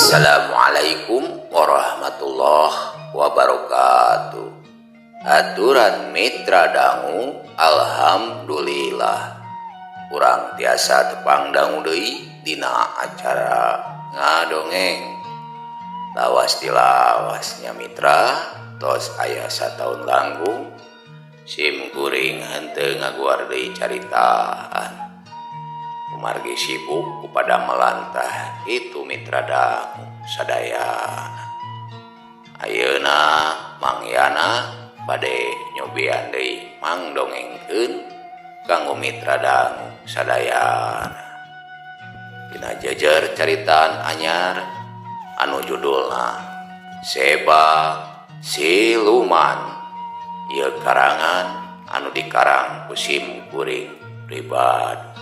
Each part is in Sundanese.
Assalamualaikum warahmatullahi wabarakatuh. Aturan Mitra dangu, Alhamdulillah urang tiasa tepang dangu deui dina acara ngadongeng. Lawas tilawasnya mitra, tos aya sataun langkung sim kuring henteu ngaguar deui caritaan kumargi sibuk kepada melantah itu mitra dangu sadaya. Ayeuna Mang Yana bade nyobian deui mang dongengkeun kanggo mitra dangu sadayana dina jejer caritaan anyar anu judulna Seba Siluman. Ieu karangan anu dikarang ku sim kuring pribadi.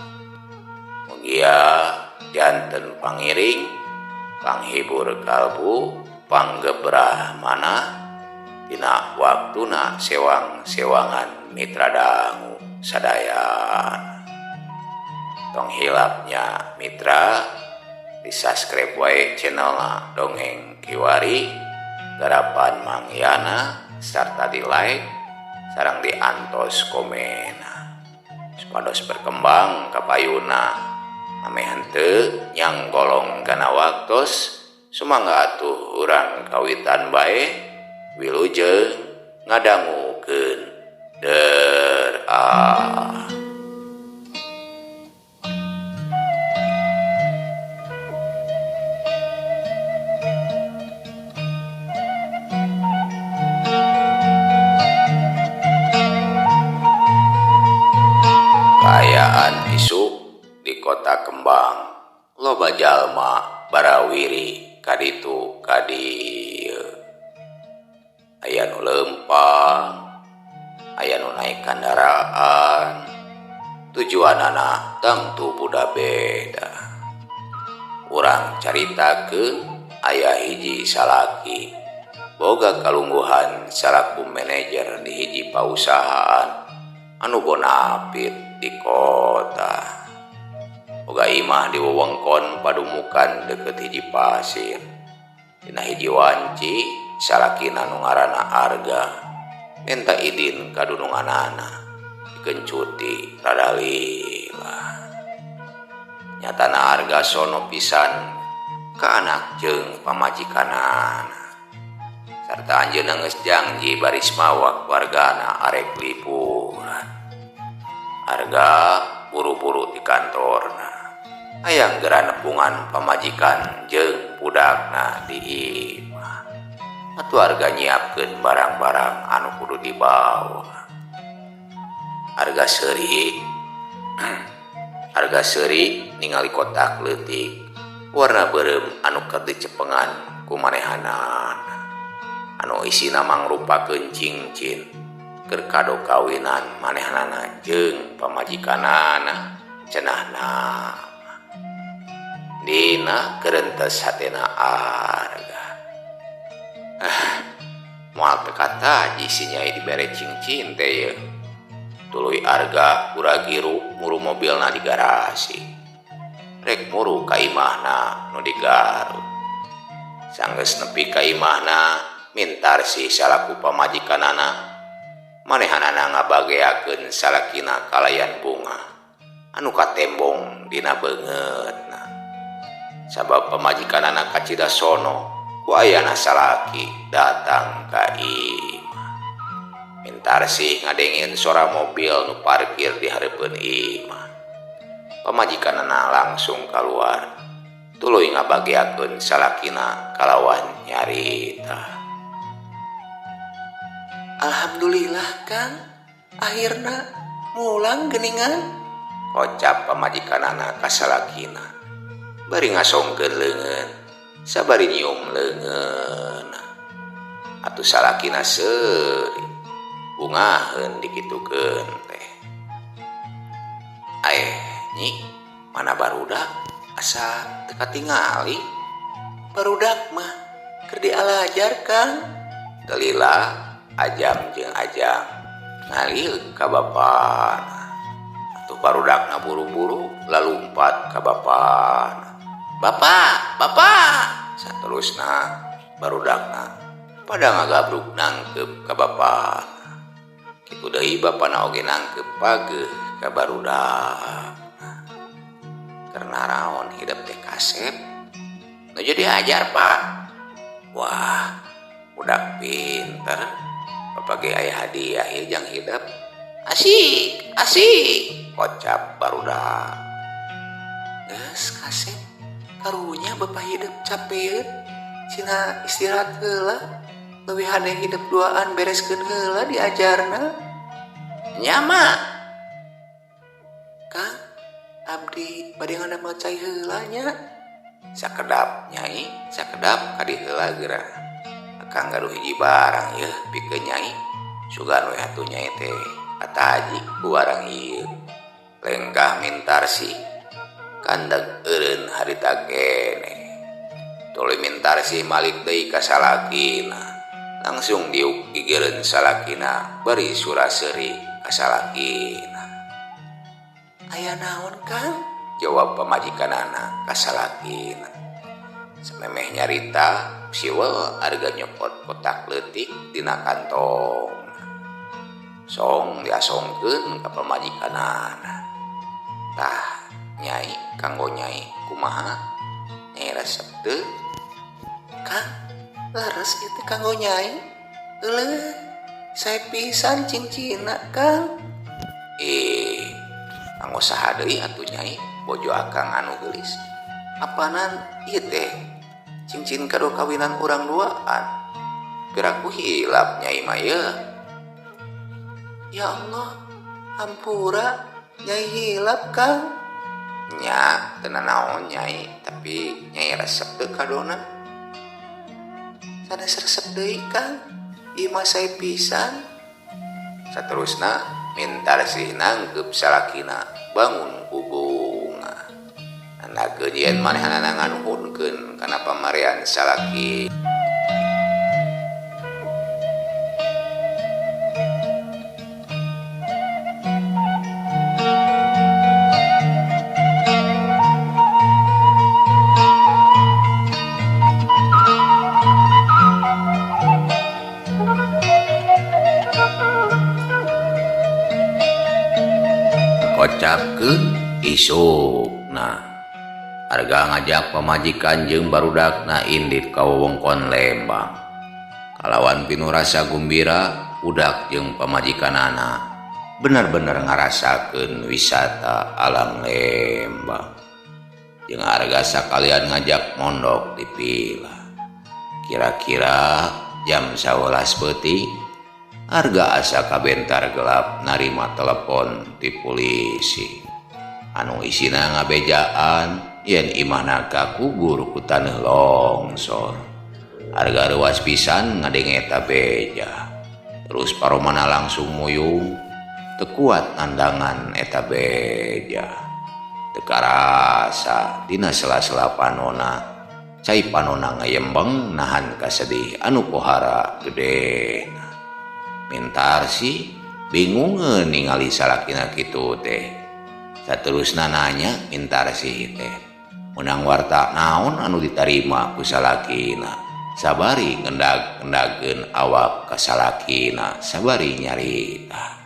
Mugia janten pangiring, panghibur kalbu, panggebrah manah dina waktuna sewang-sewangan mitra dangu sadayana. Tong hilapnya mitra, di subscribe wae channelna Dongeng Kiwari garapan Mang Yana, serta di like sareng diantos komen supados berkembang kapayuna ameh henteu nyanggolong kana waktos. Sumangga atuh urang kawitan bae, wilujeng ngadangukeun. Der ah. Kaayaan isuk di kota Kembang, loba jalma barawiri kaditu kadieu. Aya nu leumpang, aya nu naik kandaraan, tujuanana tangtu buda beda. Urang caritakeun aya hiji salaki boga kalungguhan salaku manajer di hiji pausahaan anu bonapit di kota. Boga imah di wewengkon padumukan deket hiji pasir. Dina hiji wanci salakina nu ngaranna Arga minta idin ka dununganana dikencuti rada lila. Nyatana Arga sono pisan ka anak jeung pamajikanana. Sarta anjeunna geus janji baris mawa keluargana arek liburan. Arga buru-buru di kantorna. Hayang geura nepungan pamajikan jeung budakna di imah. Atuh Arga nyiapkeun barang-barang anu kudu dibawa. Arga seuri Arga seuri ningali kotak leutik warna beureum anu keur dicepengan ku manehanana. Anu isina mangrupakeun cincin keur kado kawinan manehanana jeung pamajikanana cenahna. Dina kerentes hatena Arga. Ah, moal teu kataji si nyai dibere cincin teh yeuh. Tuluy Arga gura-giru muru mobilna di garasi. Rek muru ka imahna nu di Garut. Sanggeus nepi ka imahna, Mintarsih salaku pamajikanana manehanana ngabageakeun salakina kalayan bunga anu katembong dina beungeutna. Sabab pamajikanana kacida sono ku ayana salaki datang ka imah. Mintarsih ngadengin sora mobil nu parkir di hareupeun imah. Pamajikanana langsung kaluar tuluy ngabageakeun salakina kalawan nyarita. Alhamdulillah Kang, akhirna mulang geuningan, kocap pamajikanana ka salakina bari ngasongkeun leungeun sabari nyium leungeun. Atuh salakina seuri bungaheun dikitukeun teh. Aeh nyi, mana barudak asa teu katingali? Barudak mah keur dialajar Kang. Telilah Ajam jeung Ajang ngalieuk ka bapana. Atuh barudakna buru-buru lalumpat ka bapana. Bapak, bapak. Saterusna barudakna pada ngagabruk nangkep ka bapana. Kitu deui bapana oge nangkep pageuh ka barudak. Karena raon hidup teh kasep nuju diajar Pak. Wah, budak pinter. Bapak ge aya hadiah ieu jang hidep. Asik, asik, kocap barudak. Geus kasep, karunya bapak hidep capeun. Cina istirahat heula, leuwih hade hidep duaan bereskeun heula diajarna. Nya mah. Kang, abdi bade ngadamel cai heula nya. Sakedap nyai, sakedap kadi heula geura. Akang gaduh hiji barang yeuh pikeun nyai. Sugan we atuh nyai teh kataji ku barang ieu. Lengkah Mintarsih kandag eureun harita keneh. Tuluy Mintarsih malik deui ka salakina. Langsung diuk gigireun salakina bari sura-seuri ka salakina. Aya naon Kang? Jawab pamajikanana ka salakina. Samemeh nyarita siwel arga nyopot kotak leutik dina kantong. Song diasongkeun ka pamajikanana. Tah nyai kanggo nyai kumaha? Nyai resep teu? Kang, leres ieu teh kanggo nyai. Euleuh, sae pisan cincinna Kang. Ih, kanggo saha deui atuh nyai bojo akang anu geulis. Apanan ieu teh cincin kado kawinan urang duaan. Piraku hilap nyai mah yeuh. Ya Allah, hampura nyai hilap Kang. Nya teu nanaon nyai, tapi nyai resep teu kadona. Sanes resep deui Kang, ieu mah sae pisan. Saterusna Mintarsih nangkep salakina bangun ku bunga. Nandakeun yen manehanana nganuhunkeun kana pamarean salaki. Kocapkeun isukna. Arga ngajak pamajikan jeung barudakna indit ka wewengkon Lembang. Kalawan pinuh rasa gumbira, budak jeung pamajikanana bener-bener ngarasakeun wisata alam Lembang. Jeung harga sakalian ngajak mondok di villa. Kira-kira jam 11 peuting, harga asa kabentar gelap narima telepon ti polisi. Anu isina ngabejaan yen imahna kakubur ku taneuh longsor. Harga reuas pisan ngadenge eta beja. Terus paromana langsung muyung, teu kuat nandangan eta beja. Teu karasa dina sela-sela panona, cai panona ngayembeng nahan kasedih anu pohara gedena. Mintarsih bingungeun ningali salakina kitu teh. Saterusna nanya Mintarsih teh, meunang warta naon anu ditarima ku salakina. Sabari ngendag-ngendageun awak ka salakina, sabari nyarita.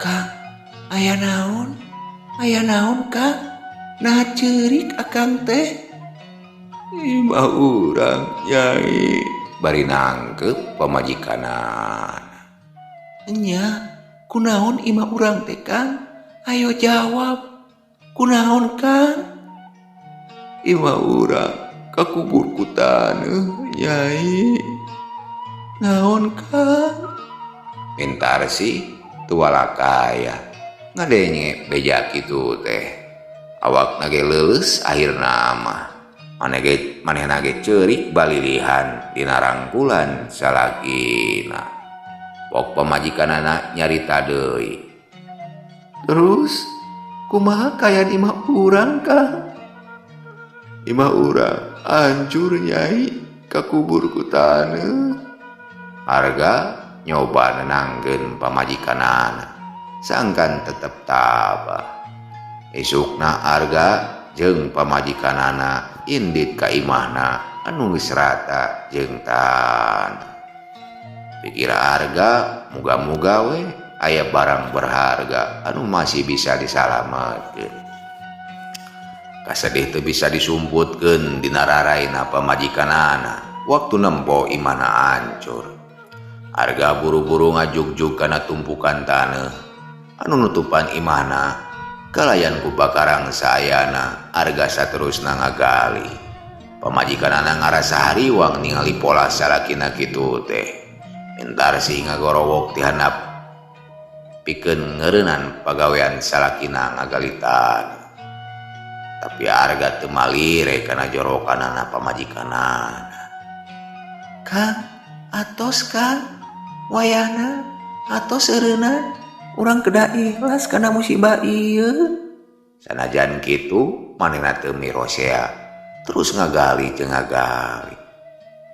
Kang, aya naon? Aya naon Kang? Nah ceurik akang teh. Imah urang nyai. Bari nangkep pamajikanana. Nya, kunaon imah urang teh Kang? Ayo jawab. Kunaon Kang? Imah urang kakubur ku taneuh nyai. Naon Kang? Mintarsih tualakaya ngadenge beja kitu teh. Awakna ge leuleus akhirna mah. Manehna ge ceurik balilihan dina rangkulan salakina. Pok pamajikanana nyarita deui. Terus kumaha kaayaan imah urang Kang? Imah urang hancur nyai kakubur ku taneuh. Harga nyoba nenangkeun pamajikanana, sangkan tetep tabah. Isukna harga jeung pamajikanana Indit ka imahna anu geus rata jeung taneuh. Pikir Arga muga-muga we aya barang berharga anu masih bisa disalametkeun. Kasedih teu bisa disumputkeun dina raraina pamajikanana waktu nempo imahna ancur. Arga buru-buru ngajugjug kana tumpukan taneuh anu nutupan imahna kalayan ku pakarang saayana. Arga saterusna ngagali. Pamajikanana ngarasa hariwang ningali pola salakina kitu teh. Mintarsih ngagorowok ti handap pikeun ngeureunnan pagawean salakina ngagali taneuh. Tapi Arga teu malire kana jorokanana pamajikanana. Kang, atos Kang, wayahna atos eureunna urang kedah ikhlas kana musibah ieu. Sanajan kitu manehna teu mirosea, terus ngagali jeung ngagali.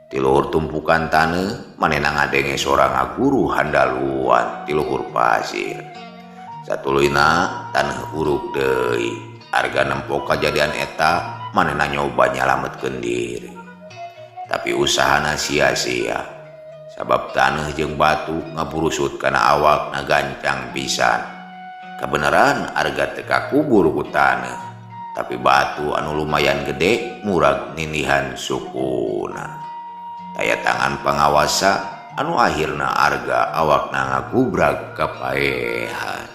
Ti luhur tumpukan taneuh manehna ngadenge sora ngaguru handaluan ti luhur pasir. Satuluyna taneuh uruk deui. Arga nempo kajadian eta manehna nyoba nyalametkeun diri. Tapi usahana sia-sia. Sabab taneuh jeung batu ngaburusut kana awakna gancang pisan. Kabeneran Arga teu kakubur ku taneuh, tapi batu anu lumayan gede murag nindihan sukuna. Taya tangan pangawasa anu akhirna Arga awakna ngagubrag kapaehan.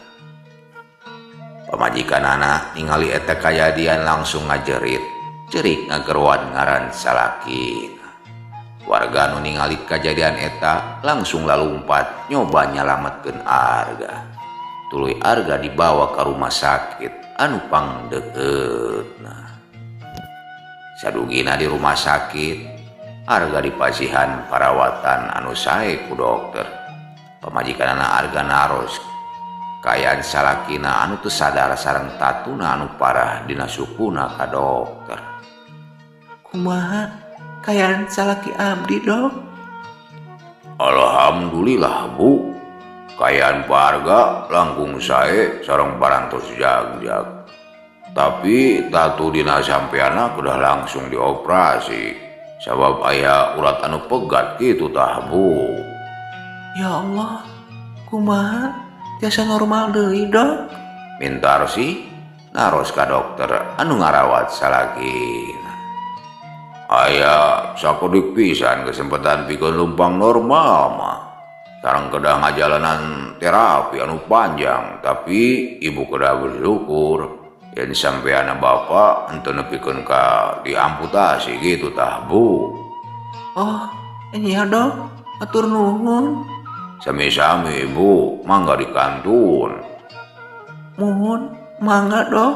Pamajikanana ningali eta kajadian langsung ngajerit, cerik ngageroan ngaran salakina. Warga nu ningali kajadian eta langsung lalumpat nyoba nyalametkeun Arga. Tuluy Arga dibawa ka rumah sakit anu pangdekeutna. Sadugina di rumah sakit, Arga dipasihan parawatan anu sae ku dokter. Pamajikanana Arga naros kaayaan salakina anu teu sadar sareng tatuna anu parah dina sukuna ka dokter. Kumaha kaayaan salaki abdi, Dok? Alhamdulillah, Bu. Kaayaan Pak Arga langkung sae sareng parantos jagjag. Tapi tatu dina sampeanna kedah langsung dioperasi sabab aya urat anu pegat kitu tah, Bu. Ya Allah, kumaha tiasa normal deui, Dok? Mintarsih naros ka dokter anu ngarawat salakina. Aya sakodik pisan kesempatan pikeun lumpang normal mah. Sareng kedah ngajalanan terapi anu panjang, tapi ibu kedah bersyukur yen sampeanna bapak henteu nepikeun ka diamputasi gitu tah, Bu. Oh, nya Dok, atur nuhun. Sami-sami, Bu, mangga dikantun. Muhun, mangga, Dok.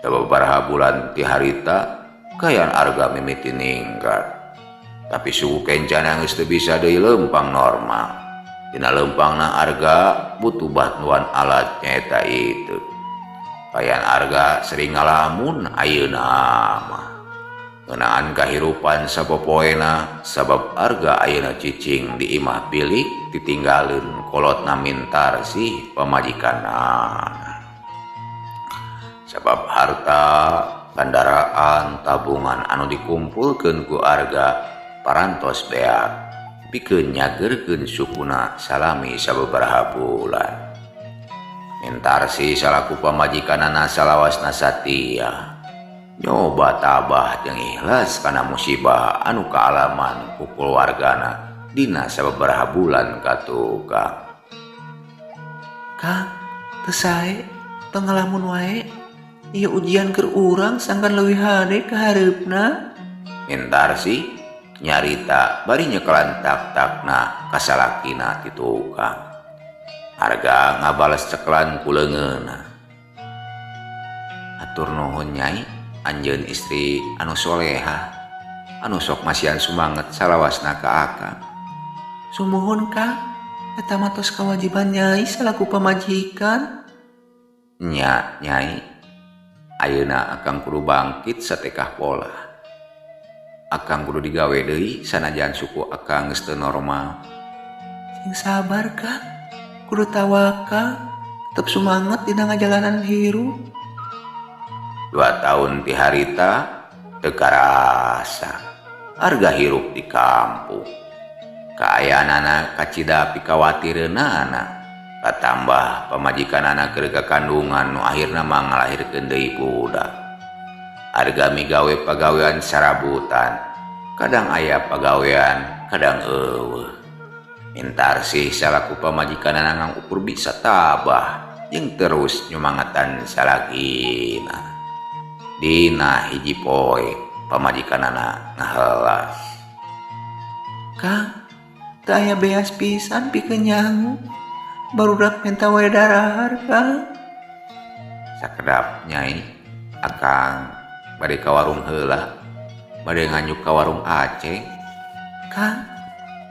Sababaraha bulan ti harita kaayaan Arga mimiti ningkat. Tapi suku kencana geus teu bisa deui leumpang normal. Dina leumpangna Arga butuh bantuan alat nyaeta itu. Kaayaan Arga sering ngalamun ayeuna mah. Ngeunaan kahirupan sapopoena sabab Arga ayeuna cicing di imah bilik ditinggaleun kolotna Mintarsih pamajikanana. Sabab harta, kendaraan, tabungan anu dikumpulkeun ku Arga parantos beak pikeun nyageurkeun sukuna salami sababaraha bulan. Mintarsih salaku pamajikanana salawasna satia nyoba tabah jeung ikhlas kana musibah anu kaalaman ku kulawargana dina sababaraha bulan katukang. Kang, teu sae tong ngalamun wae. Ieu ujian keur urang sangkan leuwih hade ka hareupna. Mintarsih nyarita bari nyekelan tak-takna ka salakina ti tukang. Arga ngabales cekelan ku leungeunna. Atur nuhun Nyai, anjeun istri anu solehah, anu sok masihan sumanget salawasna ka akang. Sumuhun Kang, eta mah tos kawajiban Nyai salaku pamajikan. Nya Nyai, ayeuna akang kudu bangkit satekah pola. Akang kudu digawe deui sanajan suku akang geus teu normal. Sing sabar Kang, kudu tawakal, tetep sumanget dina ngajalanan hirup. 2 tahun ti harita Teu karasa Arga hirup di kampung. Kaayaanana kacida pikawatireunana katambah pamajikanana keur kakandungan nu akhirna mah ngalahirkeun deui budak. Arga migawe pagawean sarabutan, kadang aya pagawean, kadang eueuh. Mintarsih salaku pamajikanana ngan ukur bisa tabah jeung terus nyumangatan salakina. Dina hiji poe pamajikanana ngahelas. Kang, teu aya beas pisan pikeun nyangu. Barudak menta wae darahar, Kang. Sakedap Nyai, Akang bade ka warung heula, bade nganjuk ka warung Aceng. Kang,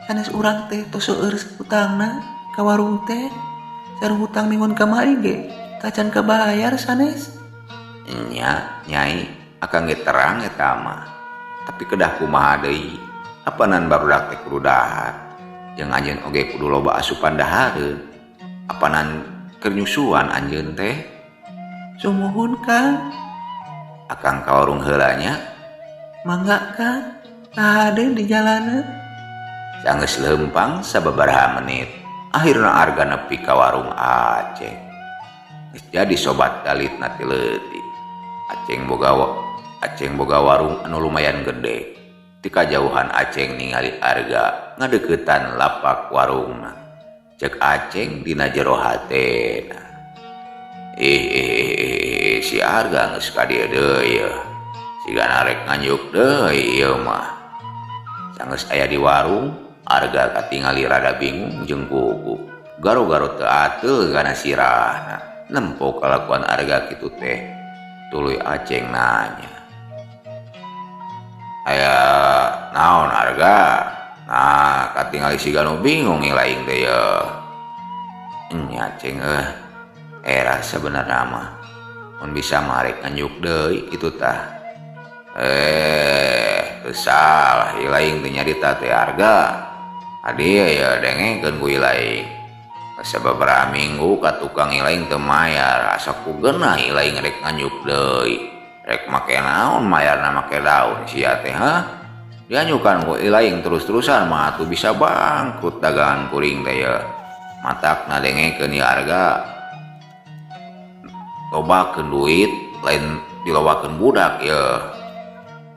sanes urang teh tos seueur hutangna ka warung teh. Sareng hutang minggon kamari ge tacan kabayar sanes. Nya, Nyai, Akang ge terang eta mah. Tapi kedah kumaha deui, apanan barudak teh kudu dahar. Jeung anjeun oge kudu loba asupan dahareun. Apanan keur nyusuan anjeun teh? Sumuhun, Kang. Akang ka warung heula nya. Mangga, Kang. Hade di jalanan. Sanggeus leumpang sababaraha menit, akhirna Arga nepi ka warung Aceng. Geus jadi sobat galitna ti leutik. Aceng boga warung anu lumayan gede. Ti kajauhan Aceng ningali Arga ngadeukeutan lapak warungna. Cek Aceng dina jero hatena. Ih, si Arga geus ka dieu deui yeuh. Sigana rek nganjuk deui ieu mah. Sanggeus aya di warung, Arga katingali rada bingung jeung gugup. Garo-garo teu ateul kana sirahna. Nempo kalakuan Arga kitu teh. Tuluy Aceng nanya. Aya naon Arga? Nah, katingali siga nu bingung laing teh yeuh. Nya Ceng era sebenarna mah. Mun bisa mah rek nganjuk deui kitu tah. Teu salah ieu laing teh nyarita teh Arga. Hadieu ya dengekeun ku ilaing. Sababaraha minggu ka tukang ilaing teu mayar, asa ku geunah ilaing rek nganjuk deui. Rek make naon mayarna make daun sia teh ha? Dianyukan ku ilaing terus-terusan mah atuh bisa bangkrut dagangan kuring teh yeuh. Matakna dengekeun ieu Arga. Lobakeun duit lain dilobakeun budak yeuh.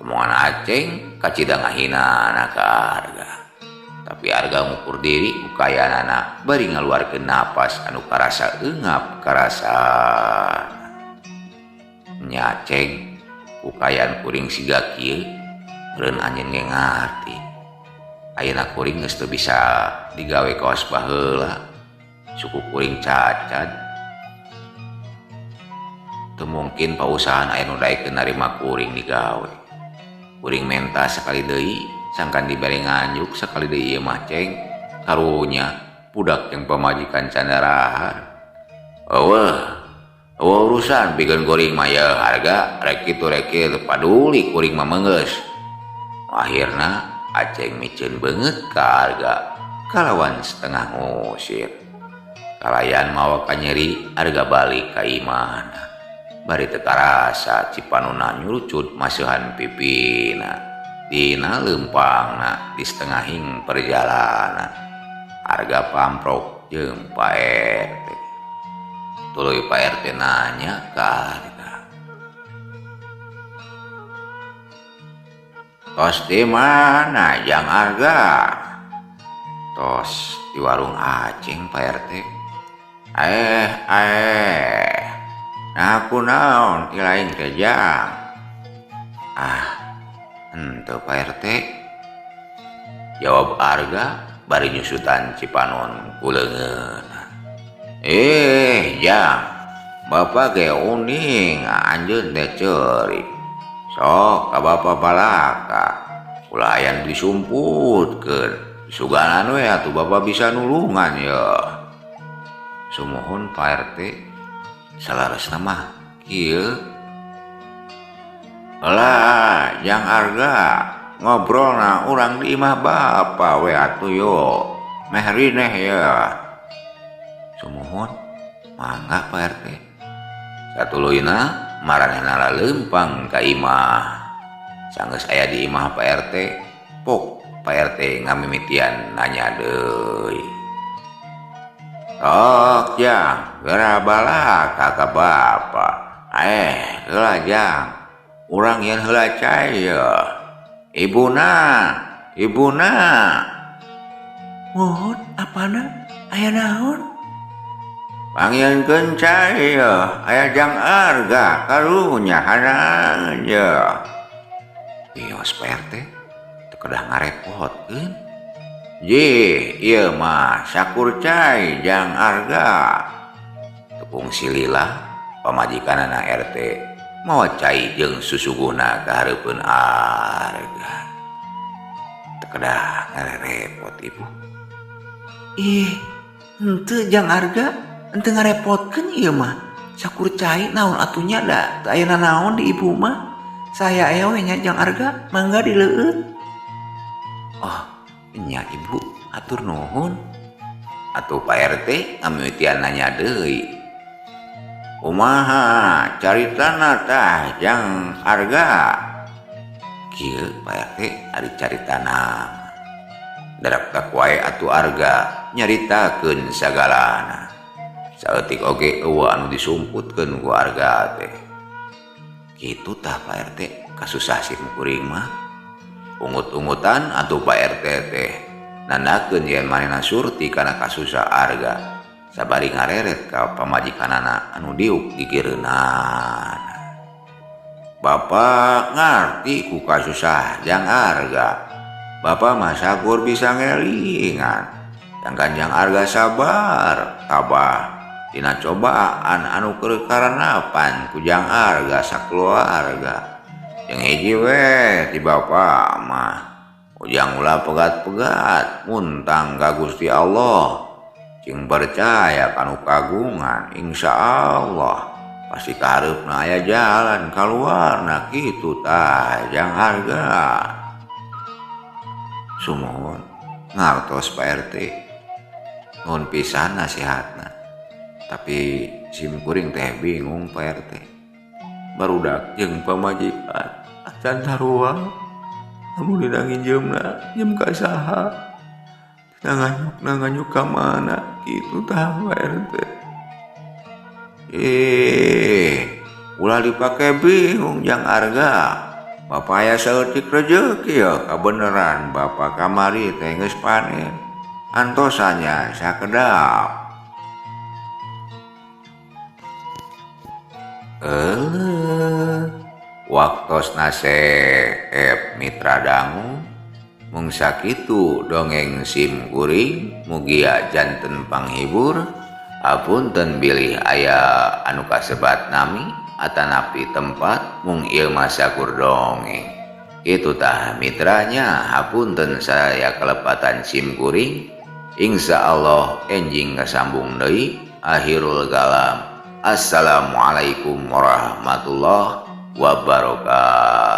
Omongan Aceng kacida ngahinana ka Arga. Tapi Arga ngukur diri ku kayaanana bari ngaluarkeun napas anu karasa eungap karasa. Nya Ceng, ku kayaan kuring siga kieu meureun anjeun ge ngarti. Ayeuna kuring geus teu bisa digawe kawas baheula. Suku kuring cacad. Teu mungkin pausahaan aya nu daekeun narima kuring digawe. Kuring menta sakali deui sangkan dibere nganjuk sakali deui ieu mah Ceng. Karunya budak jeung pamajikan can darahar. Eueuh, eueuh urusan pikeun kuring mah yeuh Arga rek kitu rek kieu teu paduli kuring mah meunggeus. Akhirna Aceng miceun beungeut ka Arga kalawan setengah ngusir. Kalayan mawa kanyeri Arga balik ka imahna. Bari teu karasa cipanuna nyurucut maseuhan pipina. Dina leumpangna di setengahing perjalanan. Arga pamprok jeung Pak RT. Tuluy Pak RT nanya ka Arga. Tos di mana jang Arga? Tos di warung Aceng Pak RT. Nah kunaon ilaing teh jang? Ah, henteu Pak RT. Jawab Arga bari nyusutan cipanon ku leungeunna. Jang, bapak ge uning anjeun teh ceurik. Sok ka bapak balaka, ulah aya nu disumputkeun. Suganan we atuh bapak bisa nulungan yeuh. Sumuhun Pak RT, salaresna mah kieu. Lah, jang Arga ngobrolna urang di imah bapa we atuh yo. Meh rineh ya. Sumuhun, mangga Pak RT. Satuluyna maranehna leumpang ka imah. Sanggeus aya di imah Pak RT, pok Pak RT ngamimitian nanya deui. Sok jang, geura balaka ka bapa. Heula jang, urang yen heula cai yeuh. Ibuna, ibuna. Mohon apana aya naon? Pangieunkeun cai yeuh, aya Jang Arga karunya hanang yeuh. Wios Pak RT, teu kedah ngarepotkeun. Jih, ieu mah sakur cai Jang Arga. Tepung silila pamajikanana RT mawa cai jeung susuguhna ka hareupeun Arga. Teu kedah ngarepot ibu. Ih, henteu Jang Arga, henteu ngarepotkeun ieu mah. Sakur cai naon atuh nya da teu aya nanaon di ibu mah. Saya aya we nya Jang Arga, mangga dileueut. Oh, nya ibu, atur nuhun. Atuh Pak RT ngamimitian nanya deui. Kumaha caritana tah Jang Arga? Kieu Pak RT ari caritana. Daraktak wae atuh Arga nyaritakeun sagalana. Saeutik oge eueuh anu disumputkeun ku Arga teh. Kitu tah Pak RT kasusah sim kuring mah. Ungut-ungutan atuh Pak RT teh nandakeun yen manehna surti kana kasusah Arga. Sabari ngareret ka pamajikanana anu diuk gigireunana. Bapak ngarti ku kasusah Jang Arga. Bapak mah sakur bisa ngelingan. Sangkan Jang Arga sabar, tabah dina cobaan anu keur karanapan ku Jang Arga sakeluarga. Jeung hiji we ti bapak mah. Ujang ulah pegat-pegat muntang ka Gusti Allah. Cing percaya kanu kagungan, insya Allah pasti kahareupna aya jalan kaluarna kitu tah Jang Arga. Sumuhun ngartos Pak RT. Nuhun pisan nasihatna. Tapi sim kuring teh bingung Pak RT. Barudak jeung pamajikan acan sarua. Lamun dina nginjeumna njem ka saha? Dina nganyukna nganyuk ka mana kitu tah Pak RT. Ulah dipake bingung Jang Arga. Bapak aya saeutik rejeki ya kabeneran bapak kamari teh geus panen. Antosannya sakedap. Waktosna seep mitra dangu mung sakitu dongeng sim kuring mugia janten panghibur. Apunten bilih aya anu kasebat nami atanapi tempat mung ieu mah sakur dongeng. Kitu tah mitranya, hapunten saya kelepatan sim kuring. Insya Allah enjing kasambung deui. Akhirul kalam. Assalamualaikum warahmatullahi wabarakatuh.